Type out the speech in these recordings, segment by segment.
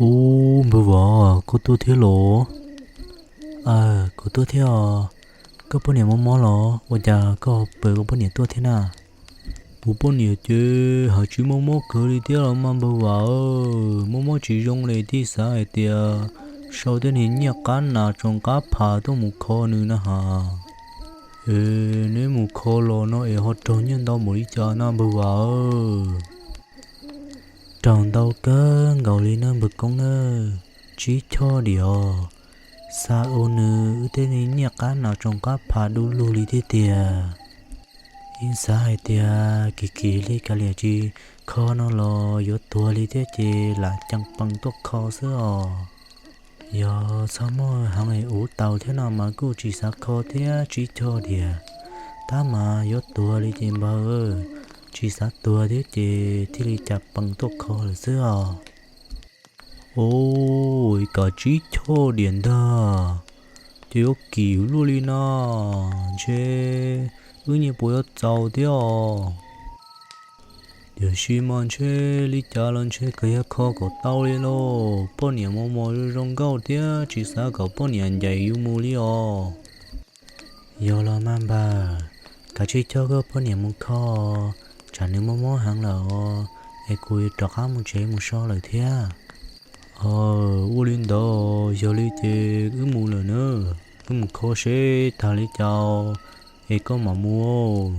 Ub, npawg Vam, koj tuaj thiab los? Aw, kuv tuaj thiab os. Koj poj niam mob mob los ua cas koj ho pw koj poj niam tuaj thiab na? Kuv poj niam ces haj tsis mob mob kawg li thiab los mas npawg Vam, mob mob tsis zoo li, thiaj xav hais tias sau tej niag nyiaj qab nas tsoos qab phas tuaj mus kho nws na has. Es neb mus kho los no es ho raug nyiaj ntau npaum li cas na npawg Vam? Raug ntau kawg nkaus li nawb npawg Koob nawb, tsib choj diam os. Xa ua nws wb tej niag nyiaj qab nas tsoos qab phas du lug li thiab tiag. Yeej xav hais tias kim kim li kav liam tsis kho no los yuav tuag li thiab ces lam cees pees tuaj kho xwb os. Yog txhob muaj heev es ua tau thiab no mas kuj tsis xav kho thiab tsib choj diam. Tab mas yuav tuag li ces npawg, tsis xav tuag thiab ces thiaj li cees pees tuaj kho lawm xwb os. Ub, kav tsib choj diam ntag, ces yuav kim luaj li no, ntshe wb nyiaj puas yuav txaus thiab os. Tiam sis mas ntshe li cas los ntshe kuv yuav kho kom tau li lauj, poj niam mos mos zoo nkauj thiab tsis xav kom poj niam ncaim yus mus li os. Yog los mas npawg, kav tsij coj koj poj niam mus kho, tsam nws mob mob heev lawm os, es kuv rov qab mus tsev mus so lawm thiab. Aw, ua li ntawd yog li ces wb mus lawm nawb, wb mus kho seb tag li cas es koj mam mus.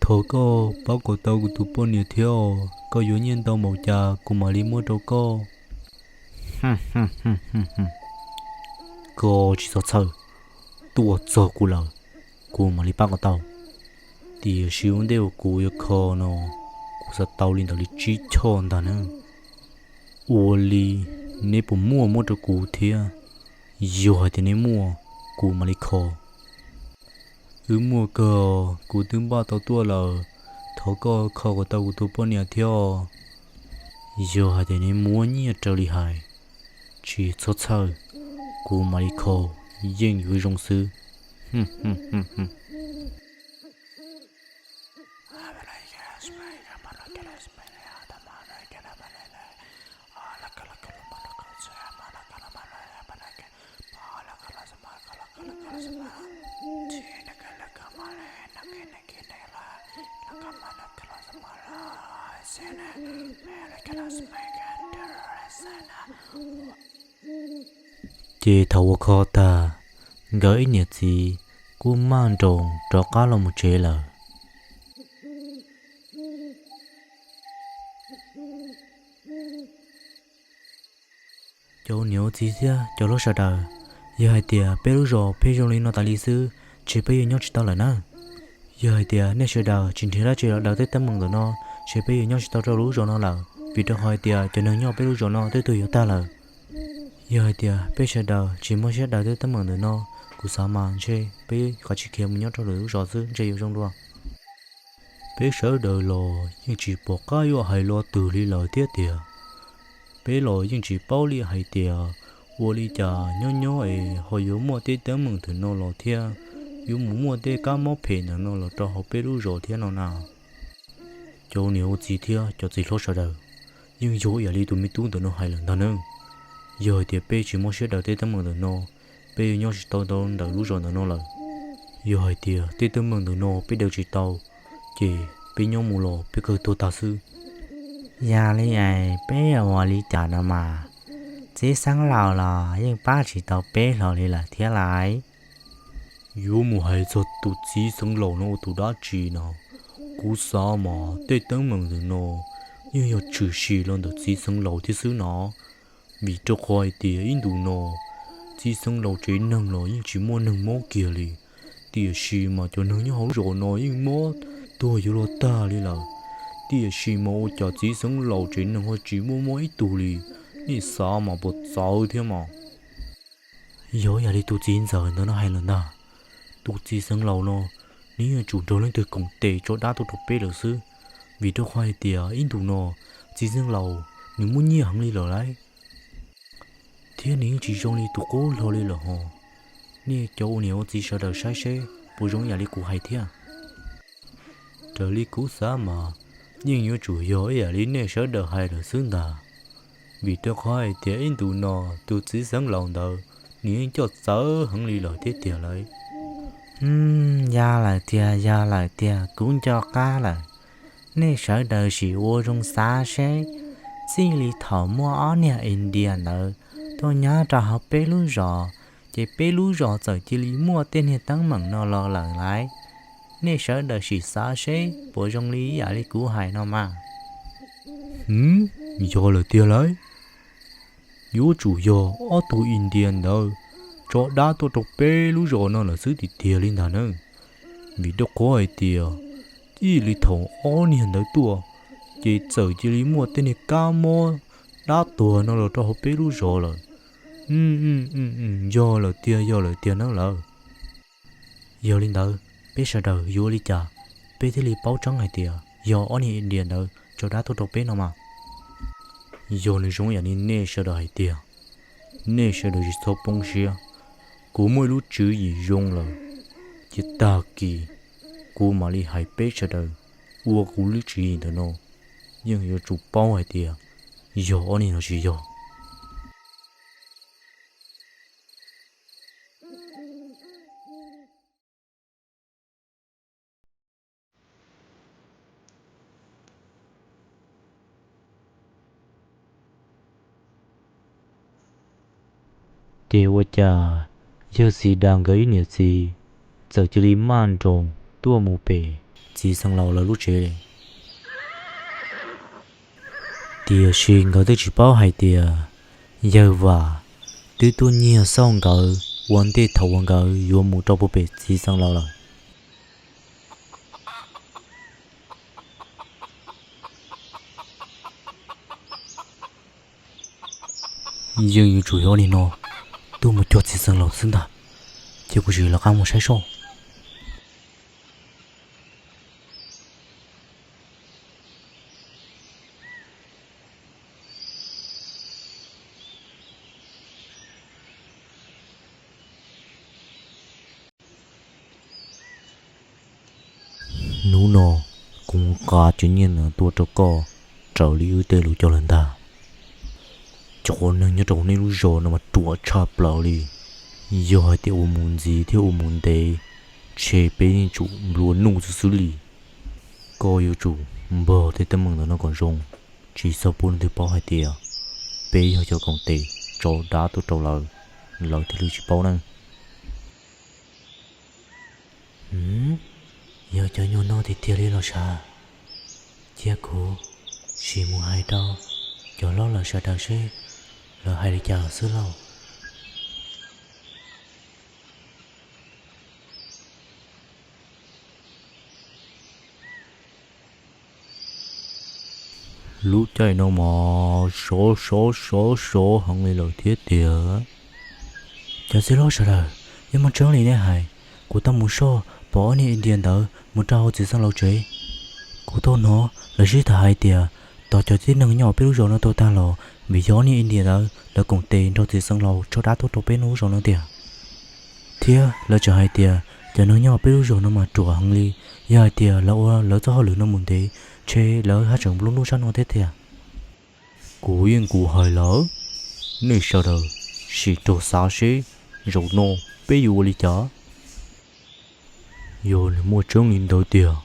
Thov koj pab kom tau kuv tus poj niam thiab os, koj yuav nyiaj ntau npaum cas kuv mam li muab rau koj. Koj tsis txhob txhawj, tuaj txog kuv lawm, kuv mam li pab kom tau. Tiam sis ua ntej uas kuv yuav kho no, kuv xav tau li ntawm li tsib choj ntag nawb. Ua li neb puas muaj muab rau kuv thiab? Yog hais tias neb muaj, kuv mam li kho. Wb muaj kawg, kuv twb npaj tau tuaj lawm. Thov koj kho kom tau kuv tus poj niam thiab. Yog hais tias neb muab nyiaj raws li hais, tsis txhob txhawj, kuv mam li kho, yeej yuav zoo xwb. Ces thaum uas kho tag, nkawd ib niam txiv kuj maj nroos rov qab los mus tsev lawm. Cov niam ua txiv thiab cov hlob sawv daws, yog hais tias peb lub zos pheej zoo li no tas li xwb, ces peb yuav nyob tsis tau lawm na. Yog hais tias nej sawv daws tsis nrhiav dab tsi los daws tej teeb meem ntawm no, ces peb yuav nyob tsis tau rau lub zos no lawm, vim rau qhov hais tias cov neeg nyob peb lub zos no twb tuag yuav tag lawm. Yog hais tias peb sawv daws tsis muaj siab daws tej teeb meem ntawm no, kuv xav mas ntshe peb yuav tsis khiav mus nyob rau lwm lub zos xwb ntshe yuav zoo dua. Peb sawv daws los yeej tsis pom qab yuav hais lo twg li lawm thiab tias, peb los yeej tsis paub li hais tias ua li cas nyob nyob es ho yuav muaj tej teeb meem ntawm no los thiab, yuav mus muaj tej kab mob phem ntawm no los rau hauv peb lub zos thiab no na. Cov niam ua txiv thiab cov txiv hlob sawv daws, yeej yog ib yam li tus me tub ntawm no hais lawm ntag nawb. Yog hais tias peb tsis muaj siab daws tej teeb meem ntawm no, peb yuav nyob tsis tau ntawm lub zos ntawm no lawm. Yog hais tias tej teeb meem ntawm no peb daws tsis tau, ces peb nyob mus los peb kawg tuag tag xwb. Yog li es peb yuav ua li cas no mas, txiv xeev laus los yeej pab tsis tau peb hlo li lawm thiab lauj. Yuav mus hais txog tus txiv xeev laus no ua tus dab tsi no? Kuv xav mas tej teeb meem ntawm no yeej yog tshwm sim los ntawm txiv xeev laus thiab xwb no. Vim rau qhov hais tias ib ntus no txiv xeev laus tsev neeg los yeej tsis muaj neeg mob kiag li, tiam sis mas cov neeg nyob hauv zos no yeej mob tuag yuav luag tag li lawm. Tiam sis mas ua cas txiv xeev laus tsev neeg ho tsis muaj mob ib tug li? Nej xav mas puas txawv thiab mas. Yog yam li tus txiv ntxawm ntawd no hais lawm ntag. Tus txiv xeev laus no, nws yuav tsum nrog leej twg koom tes tso dab tuaj rau peb lawm xwb. Vim rau qhov hais tias ib ntus no txiv xeev laus nws muaj nyiaj heev li lawm lauj, thiab nws yeej tsis zoo li tus qub hlo li lawm hos. Nej cov ua niam ua txiv sawv daws saib seb puas zoo yam li kuv hais thiab. Raws li kuv xav mas yeej yuav tsum yog ib yam li nej sawv daws hais lawm xwb ntag. Vim rau qhov hais tias ib ntus no tus txiv xeev laus ntawd nws yeej coj txawv heev li lawm thiab tiag lauj. Yog lawm tiag, yog lawm tiag, kuv nco qab lawm. Nej sawv daws sim ua zoo xav seb, txij li thaum muaj ob niag India ntawd tuaj nyob rau hauv peb lub zos, ces peb lub zos txawm cia li muaj tej niag teeb meem no los lawm lauj. Nej sawv daws sim xav seb puas zoo li ib yam li kuv hais no mas. Yog lawm tiag lauj. Yuav tsum yog ob tug India ntawd tso dab tuaj rau peb lub zos no lawm xwb tiag tiag li ntag na. Vim rau qhov hais tias ib li thaum ob niag ntawd tuaj, ces txawm cia li muaj tej niag kab mob dab tuag no los rau hauv peb lub zos lawm. Yog lawm tiag, yog lawm tiag nawb lawm. Yog li ntawd peb sawv daws yuav ua li cas peb thiaj li paub tseeb hais tias yog ob niag India ntawd tso dab tuaj rau peb no mas? Yog nws zoo yam li nej sawv daws hais tiag, nej sawv daws tsis txhob poob siab. Kuv muaj ib lub tswv yim zoo lawm, ces tag kis kuv mam li hais peb sawv daws ua kuv lub tswv yim ntawm no, yeej yuav tsum paub hais tias yog ob niag no tsis yog. Ces ua cas yawg Xis Das nkawd ib niam txiv txawm cia li maj nroos tuaj mus pem txiv xeev laus lawv lub tsev li. Tiam sis nkawd twb tsis paub hais tias yawg Vam twb tuaj nyiag xauj nkawd ua ntej thaum uas nkawd yuav mus rau puag pem txiv xeev laus lawm. Yeej yuav tsum yog li no tuaj mus cuag txiv xeev laus xwb ntag. Cia kuv sim lawv qab mus saib soj. Hnub no kuv nqa cov nyiaj no tuaj rau koj raws li wb tej lus cog lawm ntag. Cov neeg nyob rau nej lub zos no mas ruam tshaj plaws li. Yog hais tias ua mus ntxiv thiab ua mus ntev, ntshe peb yeej tsum nplua nuj xwb xwb li. Koj yuav tsum npog tej teeb meem ntawm no kom zoo, tsis txhob pub leej twg paub hais tias peb yog cov koom tes tso dab tuaj rau lawv, lawv thiaj li tsis paub ne. Yog cov nyuag no tiag tiag li los sav? Cia kuv sim mus hais rau cov hlob lawv sawv daws seb lawv hais li cas lawm xwb lauj. Lub caij no mas sov sov sov sov heev li lawm thiab tiag. Cov txiv hlob sawv daws, yeej muaj tseeb li nej hais. Kuv tau mus soj pom ob niag India ntawd mus rau hauv txiv xeev laus tsev. Kuv tau hnov lawv sib tham hais tias tos cov tib neeg nyob peb lub zos no tau tag los vim yog ob niag India ntawd lawv koom tes nrog txiv xeev laus tso dab tuaj rau peb lub zos no tiag. Thiab lawv tseem hais tias cov neeg nyob peb lub zos no mas ruam heev li, yog hais tias lawv ua lawv txoj hauj lwm no mus ntev, ntshe lawv haj tseem nplua nuj sab no thiab tiag. Kuv yeej kuv hais lawm, nej sawv daws sim raug xav seb zaum no peb yuav ua li cas. Yog nws muaj tseeb li ntawd tiag,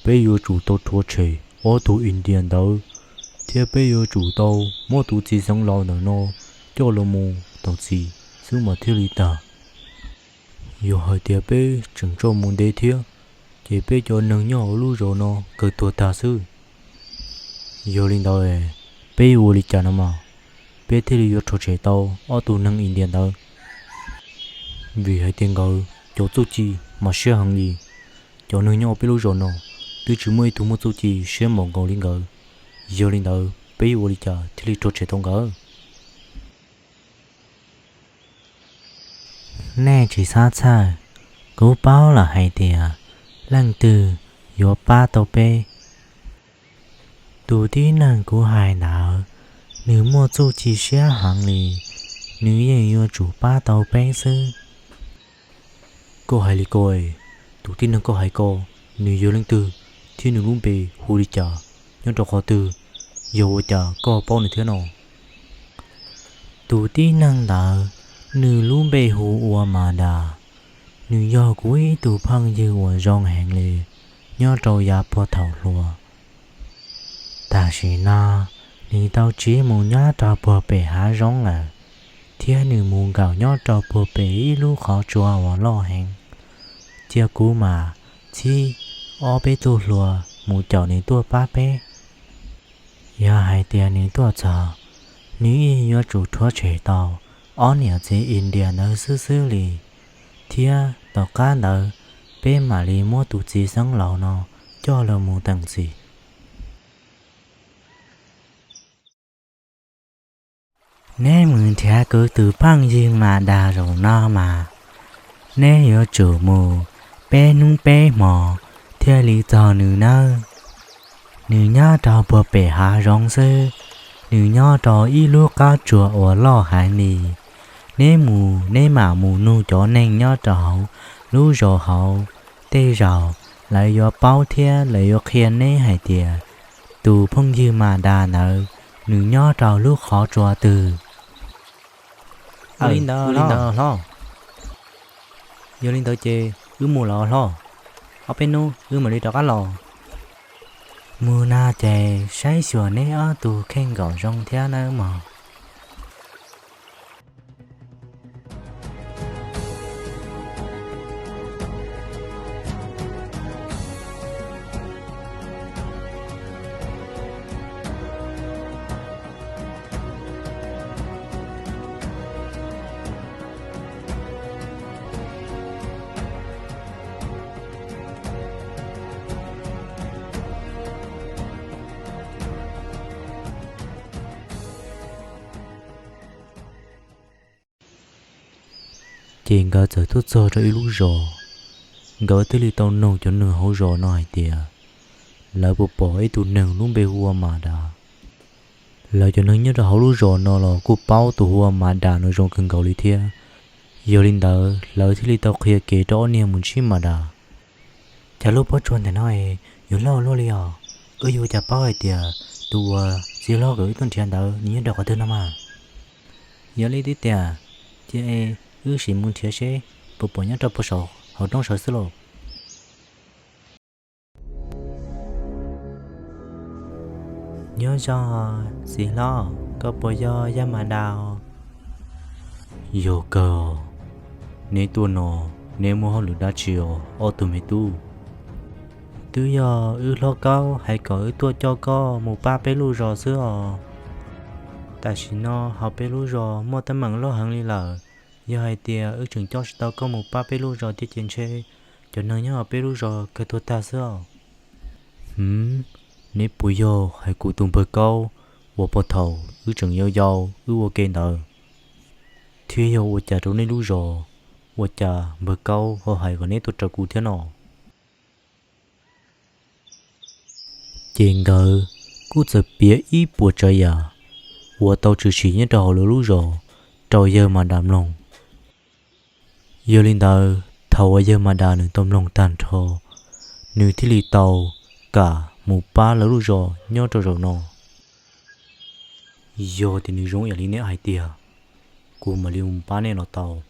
peb yuav tsum tau rhuav tshem ob tug India ntawd, thiab peb yuav tsum tau muab tus txiv xeev laus ntawm no coj los mus tau txim xwb mas thiaj li tag. Yog hais tias peb tseem tso mus ntev thiab, ces peb cov neeg nyob hauv lub zos no kawg tuag tag xwb. Yog li ntawd, peb yuav ua li cas no mas peb thiaj li yuav rhuav tshem tau ob tug neeg India ntawd? Vim hais tias nkawd cov txuj ci mas siab heev li. Cov neeg nyob peb lub zos no twb tsis muaj ib tug muaj txuj ci siab npaum nkaus li nkawd. Yog li ntawd peb yuav ua li cas thiaj li rhuav tshem tau nkawd? Nej tsis txhob txhawj, kuv paub lawm hais tias leej twg yuav pab tau peb. Tus tib neeg kuv hais ntawd, nws muaj txuj ci siab heev li, nws yeej yuav tsum pab tau peb xwb. Koj hais li ko es, tus tib neeg koj hais ko, nws yog leej twg thiab nws lub npe hu li cas, nyob rau qhov twg, yog ua cas koj paub nws thiab no? Tus tib neeg ntawd, nws lub npe hu ua Mas Das. Nws yog kuv ib tug phooj ywg uas zoo heev li nyob rau yav puag thaum hluas. Tam sim no nws tau tsiv mus nyob rau puag pem hav zoov lawm, thiab nws mus nkaum nyob rau puag pem ib lub qhov tsua uas loj heev. Cia kuv mam txhib ob peb tug hluas mus caum nws tuaj pab peb. Yog hais tias nws tuaj txog, nws yeej yuav tsum rhuav tshem tau ob niam txiv India ntawd xwb xwb li, thiab tom qab ntawd peb mam li muab tus txiv xeeb laus no coj los mus teem txim. Neb mus nrhiav kuv tus phooj ywg Mas Das zaum no mas, neb yuav tsum mus peb hnub peb hmo thiaj li txog nws nawb. Nws nyob rau puag pem hav zoov xwb, nws nyob rau ib lub qab tsua uas loj heev li. Neb mus neb mam mus nug cov neeg nyob rau hauv lub zos hauv, tej zaum lawv yuav paub thiab lawv yuav qhia neb hais tias tus phooj ywg Mas Das ntawd nws nyob rau lub qhov tsua twg. Ua li ntawd hlob. Yog li ntawd ces wb mus lawm hlob. Ob peb hnub wb mam li rov qab los. Mus no ces saib xyuas neb ob tug kheej nkaum zoo thiab nawb mog. Ces nkawd txawm tuaj txog rau ib lub zos, nkawd thiaj li tau noog cov neeg hauv zos no hais tias lawv puas pom ib tug neeg lub npe hu ua Mas Das. Lawv cov neeg nyob rau hauv lub zos no los kuj paub tus hu ua Mas Das no zoo kawg nkaus li thiab. Yog li ntawd lawv thiaj li tau qhia kev rau ob niag mus ntsib Mas Das. Cas lub pob tsuas ntawm no es yuav loj luaj li os? Wb yuav ua cas paub hais tias tus uas txiv hlob kom wb tuaj nrhiav ntawd nws nyob rau qhov twg no mas? Yog li tib tiam, cia wb sim mus nrhiav seb puas pom nyob rau puag saum hauv roob sawv xwb lauj. Nyob zoo, txiv hlob, koj puas yog yawg Mas Das? Yog kawg. Neb tuaj no, neb muaj hauj lwm dab tsi os ob tug me tub? Twb yog wb hlob Kaub hais kom wb tuaj coj koj mus pab peb lub zos xwb os. Tam sim no hauv peb lub zos muaj teeb meem loj heev li lawm. Yog hais tias wb tseem coj tsis tau koj mus pab peb lub zos thiab ces ntshe cov neeg nyob hauv peb lub zos kawg tuag tag xwb os. Hwv, neb puas yog hais kuv tus npawg Kaub uas puag thaum wb tseem yau yau wb ua ke ntawd? Thiab yog ua cas rau nej lub zos, ua cas npawg Kaub ho hais kom neb tuaj raws kuv thiab no? Ces nkawd kuj txawm piav ib puas tsav yam uas tau tshwm sim nyob rau hauv lawv lub zos rau yawg Mas Das mloog. Yog li ntawd thaum uas yawg Mas Das nws tau mloog tag nrho, nws thiaj li tau kam mus pab lawv lub zos nyob rau zaum no. Yog tias nws zoo ib yam li neb hais tiag, kuv mam li mus pab nej los tau.